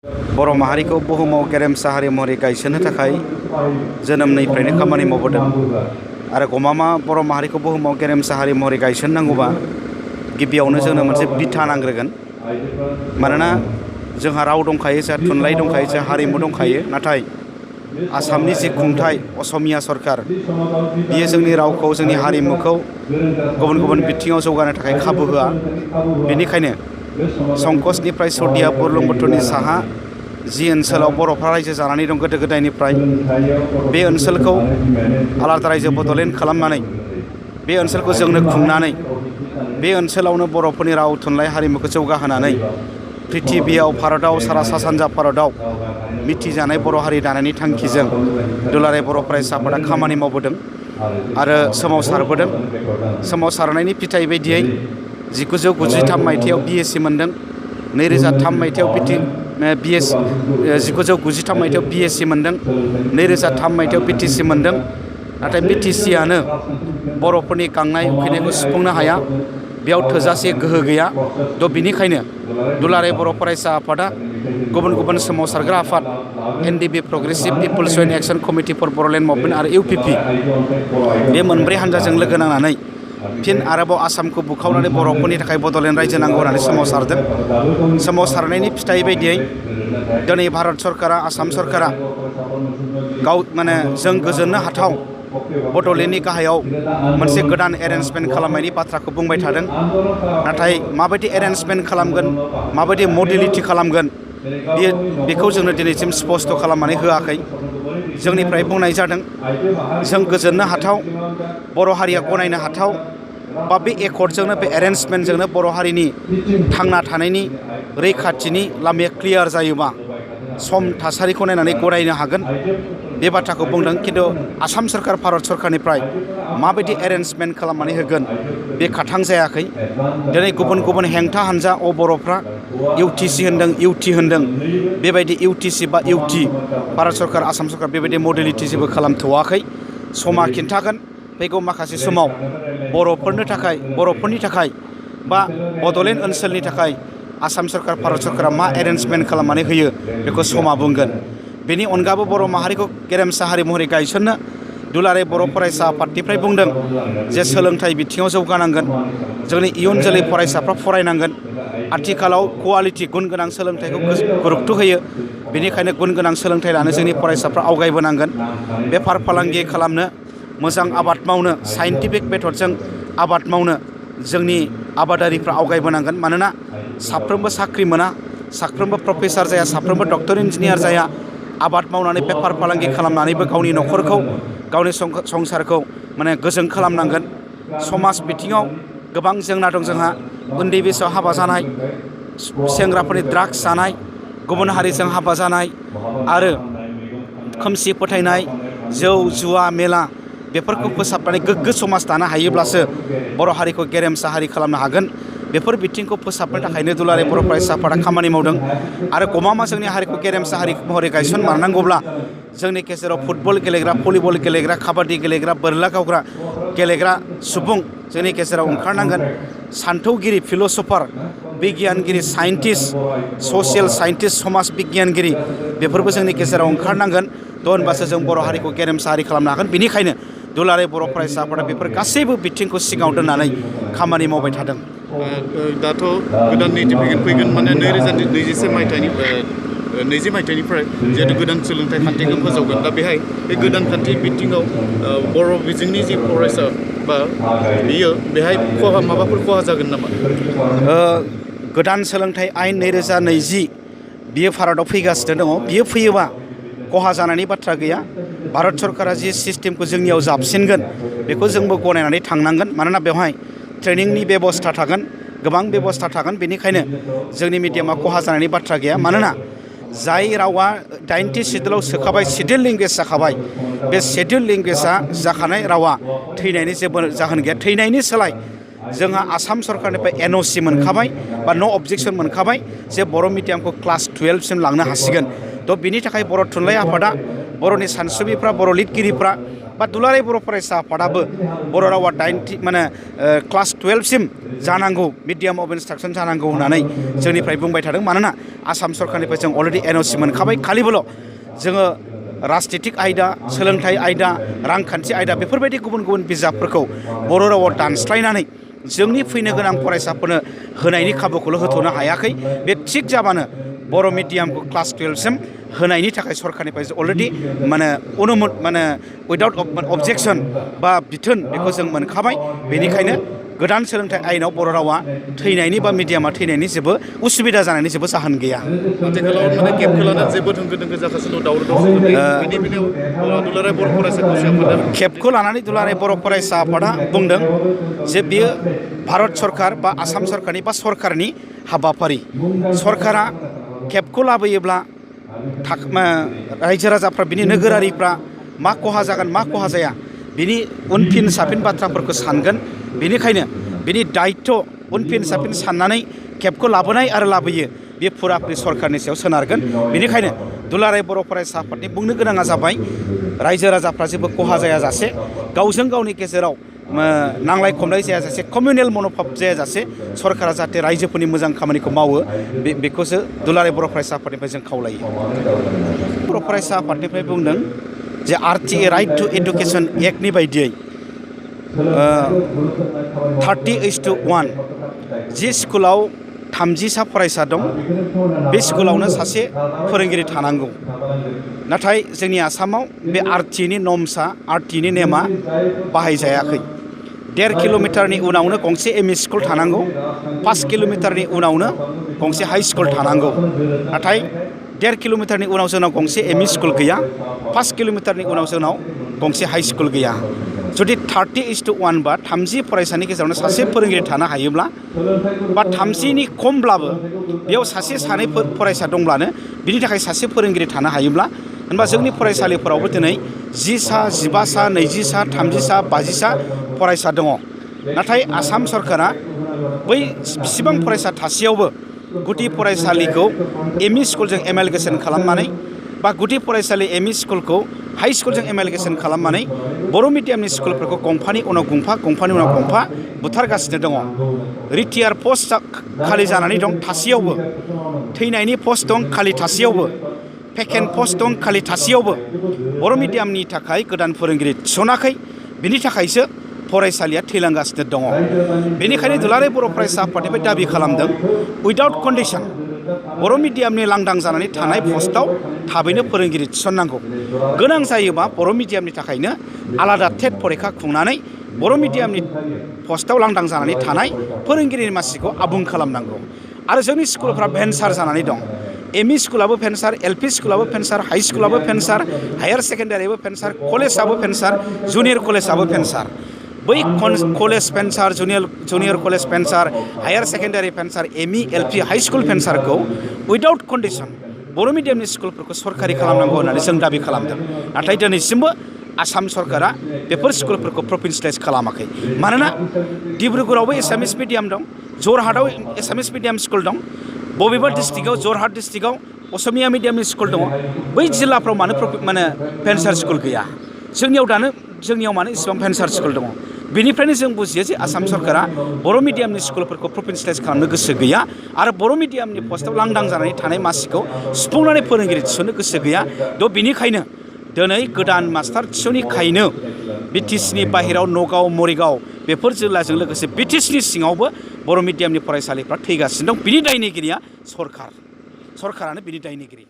बर' माहारिखौ बुहुमाव गेरेमसा हारि महरै गायसननो थाखाय जोनोमनिफ्रायनो खामानि मावबोदों आरो गमामा बर' माहारिखौ बुहुमाव गेरेमसा हारि महरै गायसननांगौबा गिबियावनो जोंनो मोनसे बिथा नांग्रोगोन। मानोना जोंहा राव दंखायो, जोंहा थुनलाइ दंखायो, जोंहा हारिमु दंखायो, नाथाय आसामनि जि खुंथाय असमिया सरकार बियो जोंनि रावखौ, जोंनि हारिमुखौ गुबुन गुबुन बिथिङाव जौगानो थाखाय खाबु होआ। बेनिखायनो संकसनिफ्राय सदिया बुरलुंबुथुरनि साहा जि ओनसोलाव बर'फ्रा रायजो जानानै दं गोदो गोदायनिफ्राय, बे ओनसोलखौ आलादा रायजो बड'लेण्ड खालामनानै बे ओनसोलखौ जोंनो खुंनानै बे ओनसोलावनो बर'फोरनि राव थुनलाइ हारिमुखौ जौगाहोनानै पृथिबियाव, भारताव, सारा सा सानजा भारताव मिथिजानाय बर' हारि दानायनि थांखिजों दुलाराय बर' फरायसा आफादा खामानि मावबोदों आरो सोमावसारबोदों। सोमावसारनायनि फिथाइ बायदियै 1993 मायथाइयाव BSc मोनदों, 2003 मायथाइयाव 1993 मायथाइयाव BSc मोनदों, 2003 मायथाइयाव BTC मोनदों। नाथाय BTCआनो बर'फोरनि गांनाय उखैनायखौ सुफुंनो हाया, बेयाव थोजासे गोहो गैया। बिनिखायनो दुलाराय बर' फरायसा आफादा गुबुन गुबुन सोमावसारग्रा आफाद NDP progressive people's joint action committee for Bodoland movement आरो UPP बे मोनब्रै हान्जाजों लोगो नांनानै फिन आरोबाव आसामखौ बुखावनानै बर'फोरनि थाखाय बड'लेण्ड रायजो नांगौ होननानै सोमावसारदों। सोमावसारनायनि फिथाइ बायदियै दिनै भारत सरकारा, आसाम सरकारा जों गोजोननो हाथाव बड'लेण्डनि गाहायाव मोनसे गोदान एरेन्जमेन्ट खालामनायनि बाथ्राखौ बुंबाय थादों। नाथाय माबायदि एरेन्जमेन्ट खालामगोन, माबायदि मडेलिटि खालामगोन, बेखौ जोंनो दिनैसिम स्पष्ट खालामनानै होआखै। जोंनिफ्राय बुंनाय जादों जों गोजोननो हाथाव, बर' हारिया गनायनो हाथाव बा बे एकर्डजोंनो, बे एरेन्जमेन्टजोंनो बर' हारिनि थांना थानायनि रैखाथिनि लामाया क्लियार जायोबा सम थासारिखौ नायनानै गनायनो हागोन, बे बाथ्राखौ बुंदों। खिन्थु आसाम सरकार, भारत सरकारनिफ्राय माबायदि एरेन्जमेन्ट खालामनानै होगोन बे खाथां जायाखै। दिनै गुबुन गुबुन हेंथा हानजा बर'फ्रा UTC होनदों, UT होनदों। बेबायदि UTC बा UT भारत सरकार, आसाम सरकार बेबायदि मडेलिटि जेबो खालामथ'वाखै। समा खिन्थागोन फैगौ माखासे समाव बर'फोरनि थाखाय बा बड'लेण्ड ओनसोलनि थाखाय आसाम सरकार, भारत सरकारा मा एरेन्जमेन्ट खालामनानै होयो बेखौ समा बुंगोन। बेनि अनगाबो बर' माहारिखौ गेरेमसा हारि महरै गायसननो दुलाराय बर' फरायसा आफादनिफ्राय बुंदों जे सोलोंथाइ बिथिङाव जौगानांगोन, जोंनि इयुन जोलै फरायसाफ्रा फरायनांगोन। आथिखालाव कुवालिटि गुन गोनां सोलोंथाइखौ गुरुत्त होयो, बेनिखायनो गुन गोनां सोलोंथाइ लानो जोंनि फरायसाफ्रा आवगायबोनांगोन। बेफार फालांगि खालामनो, मोजां आबाद मावनो, साइन्टिफिक मेथडजों आबाद मावनो जोंनि आबादारिफ्रा आवगायबोनांगोन। मानोना साफ्रोमबो साख्रि मोना, साफ्रोमबो प्रफेसार जाया, साफ्रोमबो डक्टर इन्जिनियार जाया। आबाद मावनानै बेफार फालांगि खालामनानैबो गावनि न'खरखौ, गावनि संसारखौ गोजों खालामनांगोन। समाज बिथिङाव गोबां जेंना दं जोंहा। उन्दै बैसोआव हाबा जानाय, सेंग्राफोरनि ड्राग्स जानाय, गुबुन हारिजों हाबा जानाय आरो खोमसि फोथायनाय, जौ जुवा मेला, बेफोरखौ फोसाबनानै गोग्गो समाज दानो हायोब्लासो बर' हारिखौ गेरेमसा हारि खालामनो हागोन। बेफोर बिथिंखौ फोसाबनो थाखायनो दुलाराय बर' फरायसा आफादा खामानि मावदों। आरो गमामा जोंनि हारिखौ गेरेमसा हारि महरै गायसनमारनांगौब्ला जोंनि गेजेराव फुटबल गेलेग्रा, भलिबल गेलेग्रा, काबादि गेलेग्रा, बोरला गावग्रा गेलेग्रा सुबुं जोंनि गेजेराव ओंखारनांगोन। सान्थौगिरि, फिल'सफार, बिगियानगिरि, साइन्टिस्ट, ससियेल साइन्टिस्ट, समाज बिगियानगिरि बेफोरबो जोंनि गेजेराव ओंखारनांगोन। होनबासो जों बर' हारिखौ गेरेमसा हारि खालामनो हागोन। बेनिखायनो दुलाराय बर' फरायसा आफादा बेफोर गासैबो बिथिंखौ सिगाङाव दोननानै खामानि मावबाय थादों। दाथ' गोदान नोटिफिकेसन फैगोन, माने 2020 मायथाइनिफ्राय जिहेतु गोदान सोलोंथाइ खान्थिखौ फोसावगोन। दा बेहाय बे गोदान खान्थि बिथिङाव बर' बिजोंनि जि फरायसा बा बेहाय माबाफोर खहा जागोन नामा? गोदान सोलोंथाइ आयेन 2020 बियो भारताव फैगासिनो दङ। बियो फैयोबा खहा जानायनि बाथ्रा गैया। भारत सरकारा जि सिस्टेमखौ जोंनियाव जाबसिनगोन बेखौ जोंबो गनायनानै थांनांगोन। मानोना बेवहाय ट्रेनिंनि बेबस्था थागोन, गोबां बेबस्था थागोन। बेनिखायनो जोंनि मिडियामा खहा जानायनि बाथ्रा गैया। मानोना जाय रावा 90 सिडुलाव सोखाबाय, सिडिउल लेंगुवेज जाखाबाय, बे सिडिउल लेंगुवेजआ जाखानाय रावा थैनायनि जेबो जाहोन गैया। थैनायनि सोलाय जोंहा आसाम सरकारनिफ्राय NOC मोनखाबाय बा न' अबजेक्सन मोनखाबाय जे बर' मिडियामखौ क्लास 12 सिम लांनो हासिगोन। बिनि थाखाय बर' थुनलाइ आफादा, बर'नि सानसुमैफ्रा, बर' लिरगिरिफ्रा बा दुलाराय बर' फरायसा आफादाबो बर' रावा क्लास 12 सिम जानांगौ मिडियाम अफ इन्सट्राक्सन जानांगौ होननानै जोंनिफ्राय बुंबाय थादों मानोना आसाम सरकारनिफ्राय जों अलरेडि NOC मोनखाबाय खालिबोल' जोङो राजनितिक आयदा सोलोंथाइ आयदा रांखान्थि आयदा बेफोरबायदि गुबुन गुबुन बिजाबफोरखौ बर' रावाव दानस्लायनानै जोंनि फैनो गोनां फरायसाफोरनो होनायनि खाबुखौल' होथ'नो हायाखै बे थिग जाबानो बर' मिडियामखौ क्लास 12 सिम होनायनि थाखाय सरकारनिफ्राय अलरेडि अनुमत उइदाउट अबजेक्सन बा बिथोन बेखौ जों मोनखाबाय बेनिखायनो गोदान सोलोंथाइ आयेनाव बर' रावा थैनायनि बा मिडियामा थैनायनि जेबो उसुबिदा जानायनि जेबो जाहोन गैया। आथिखालाव केबखौ लानानै जोबोद होंगो दोंगो जागासिनो दावराव दुलाराय बर' फरायसा आफादा केबखौ लानानै दुलाराय बर' फरायसा आफादा बुंदों जे बियो भारत सरकार बा आसाम सरकारनि बा सरकारनि हाबाफारि सरकारा केबखौ लाबोयोब्ला रायजो राजाफ्रा बिनि नोगोरारिफ्रा मा खहा जागोन मा खहा जाया बिनि उनफिन साफिन बाथ्राफोरखौ सानगोन बेनिखायनो बिनि दायित्व उनफिन साफिन साननानै केबखौ लाबोनाय आरो लाबोयो बे फुराफुरि सरकारनि सायाव सोनारगोन बेनिखायनो दुलाराय बर' फरायसा आफादनि बुंनो गोनाङा जाबाय रायजो राजाफ्रा जेबो खहा जायाजासे गावजों गावनि गेजेराव नांलाय खमलाय जायाजासे कमिउनेल मन'भाब जायाजासे सरकारा जाहाथे रायजोफोरनि मोजां खामानिखौ मावो बेखौसो दुलाराय बर' फरायसा आफादनिफ्राय जों खावलायो। बर' फरायसा आफादनिफ्राय बुंदों जे RTA राइट टु एडुकेसन एक्टनि बायदियै 30:1 जि स्कुलाव 30 फरायसा दं बे स्कुलावनो सासे फोरोंगिरि थानांगौ नाथाय जोंनि आसामाव बे RTAनि RTAनि नेमा बाहायजायाखै 1.5 किल'मिटारनि उनावनो गंसे ME स्कुल थानांगौ 5 किल'मिटारनि उनावनो गंसे हाई स्कुल थानांगौ नाथाय 1.5 किल'मिटारनि उनाव जोंनाव गंसे ME स्कुल गैया 5 किल'मिटारनि उनाव जोंनाव गंसे हाई स्कुल गैया जुदि 30:1 बा 30 फरायसानि गेजेरावनो सासे फोरोंगिरि थानो हायोब्ला बा 30नि खमब्लाबो बेयाव सासे सानै फरायसा दंब्लानो बिनि थाखाय सासे फोरोंगिरि थानो हायोब्ला होनबा जोंनि फरायसालिफोरावबो दिनै 10 सा 15 सा 20 सा 30 सा 50 सा फरायसा दङ नाथाय आसाम सरकारा बै बेसेबां फरायसा थासेयावबो गुदि फरायसालिखौ ME स्कुलजों एमालगेसन खालामनानै बा गुदि फरायसालि ME स्कुलखौ हाई स्कुलजों एमालगेसन खालामनानै बर' मिडियामनि स्कुलफोरखौ गंफानि उनाव गंफानि उनाव गंफा बुथारगासिनो दङ रिटियार पस्ट खालि जानानै दं थासेयावबो थैनायनि पस्ट दं खालि थासेयावबो भेकेन्ट पस्ट दं खालि थासेयावबो बर' मिडियामनि थाखाय गोदान फोरोंगिरि थिसनाखै बिनि थाखायसो फरायसालिया थैलांगासिनो दङ बेनिखायनो दुलाराय बर' फरायसा आफादनिफ्राय दाबि खालामदों उइदाउट कन्डिसन बर' मिडियामनि लांदां जानानै थानाय पस्टआव थाबैनो फोरोंगिरि थिसननांगौ गोनां जायोबा बर' मिडियामनि थाखायनो आलादा टेट फरिखा खुंनानै बर' मिडियामनि पस्टआव लांदां जानानै थानाय फोरोंगिरिनि मासिखौ आबुं खालामनांगौ आरो जोंनि स्कुलफ्रा भेन्सार जानानै दं ME स्कुलाबो भेन्सार LP स्कुलाबो भेन्सार हाई स्कुलाबो भेन्सार हायार सेकेन्डारिबो भेन्सार कलेजाबो भेन्सार जुनियर कलेजाबो भेन्सार बै college venture junior college venture higher secondary venture ME LP high school भेन्सारखौ उइदाउट कन्डिसन बर' मिडियामनि स्कुलफोरखौ सरकारि खालामनांगौ होननानै जों दाबि खालामदों नाथाय दिनैसिमबो आसाम सरकारा बेफोर स्कुलफोरखौ प्रभिन्सियेलाइज खालामाखै मानोना डिब्रुगड़आवबो एसामिस मिडियाम दं जरहाटआव एसामिस मिडियाम स्कुल दं बबेबा डिस्ट्रिक्टआव जरहाट डिस्ट्रिक्टआव असमिया मिडियामनि स्कुल दङ बै जिल्लाफ्राव मानो भेन्सार स्कुल गैया जोंनियाव मानो इसेबां भेन्सार स्कुल दङ बेनिफ्रायनो जों बुजियो जे आसाम सरकारा बर' मिडियामनि स्कुलफोरखौ प्रभिन्सियेलाइज खालामनो गोसो गैया आरो बर' मिडियामनि पस्टआव लांदां जानानै थानाय मासिखौ सुफुंनानै फोरोंगिरि थिसननो गोसो गैया बेनिखायनो दिनै गोदान मास्टार थिसनिखायनो BTCनि बाहेराव नगाव मरिगाव बेफोर जिल्लाजों लोगोसे BTCनि सिङावबो बर' मिडियामनि फरायसालिफ्रा थैगासिनो दं बिनि दायनिगिरिया सरकारानो बिनि दायनिगिरि